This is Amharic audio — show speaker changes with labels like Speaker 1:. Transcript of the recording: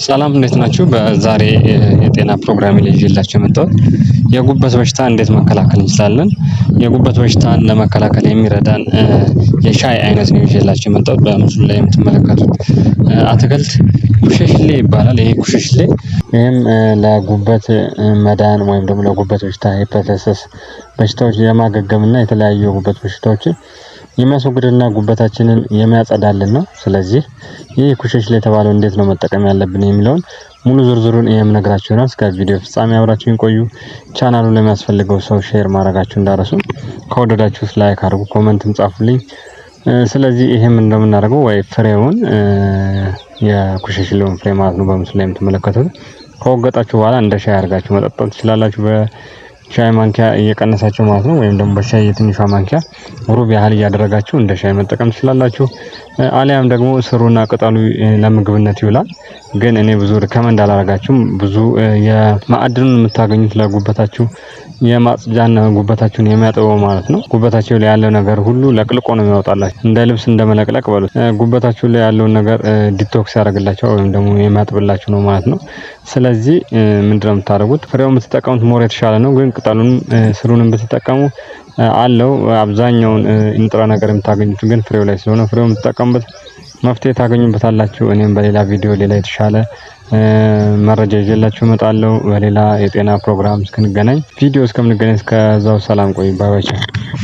Speaker 1: ሰላም እንዴት ናችሁ? በዛሬ የጤና ፕሮግራም ላይ ይዤላችሁ የመጣሁት የጉበት በሽታ እንዴት መከላከል እንችላለን፣ የጉበት በሽታን ለመከላከል የሚረዳን የሻይ አይነት ነው ይዤላችሁ የመጣሁት። በምስሉ ላይ የምትመለከቱት አትክልት ኩሸሽሌ ይባላል። ይሄ ኩሸሽሌ ይህም ለጉበት መዳን ወይም ደግሞ ለጉበት በሽታ ሄፓታይተስ በሽታዎች የማገገምና የተለያዩ የጉበት በሽታዎችን የሚያስወግድና ጉበታችንን የሚያጸዳልን ነው። ስለዚህ ይህ ኩሸሽሌ የተባለው እንዴት ነው መጠቀም ያለብን የሚለውን ሙሉ ዝርዝሩን የምነግራችሁ ይሆናል። እስከ ቪዲዮ ፍጻሜ አብራችሁን ቆዩ። ቻናሉን ለሚያስፈልገው ሰው share ማድረጋችሁ እንዳትረሱ፣ ከወደዳችሁት like አድርጉ፣ comment ም ጻፉልኝ። ስለዚህ ይሄም እንደምናደርገው ወይ ፍሬውን የኩሸሽሌውን ፍሬ ማለት ነው በምስሉ ላይ የምትመለከቱት ከወገጣችሁ በኋላ እንደ ሻይ አድርጋችሁ መጠጣት ትችላላችሁ። በሻይ ማንኪያ እየቀነሳችሁ ማለት ነው። ወይም ደግሞ በሻይ የትንሿ ማንኪያ ሩብ ያህል እያደረጋችሁ እንደ ሻይ መጠቀም ትችላላችሁ። አሊያም ደግሞ ስሩና ቅጠሉ ለምግብነት ይውላል። ግን እኔ ብዙ recommend አላደርጋችሁም። ብዙ የማዕድኑን የምታገኙት ለጉበታችሁ የማጽጃና ጉበታችሁን የሚያጥበው ማለት ነው። ጉበታችሁ ላይ ያለው ነገር ሁሉ ለቅልቆ ነው የሚያወጣላችሁ። እንደ ልብስ እንደ መለቅለቅ በሉት። ጉበታችሁ ላይ ያለውን ነገር detox ያደርግላችኋል ወይም ደግሞ የሚያጥብላችሁ ነው ማለት ነው። ስለዚህ ምንድነው የምታደርጉት? ፍሬው የምትጠቀሙት more የተሻለ ነው። ግን ቅጠሉንም ስሩንም ብትጠቀሙ አለው አብዛኛውን ንጥረ ነገር የምታገኙት ግን ፍሬው ላይ ስለሆነ ፍሬው የምትጠቀሙበት መፍትሄ ታገኙበታላችሁ። እኔም በሌላ ቪዲዮ ሌላ የተሻለ መረጃ ይዤላችሁ እመጣለሁ። በሌላ የጤና ፕሮግራም እስክንገናኝ ቪዲዮ እስከምንገናኝ እስከዛው ሰላም ቆዩ። bye bye።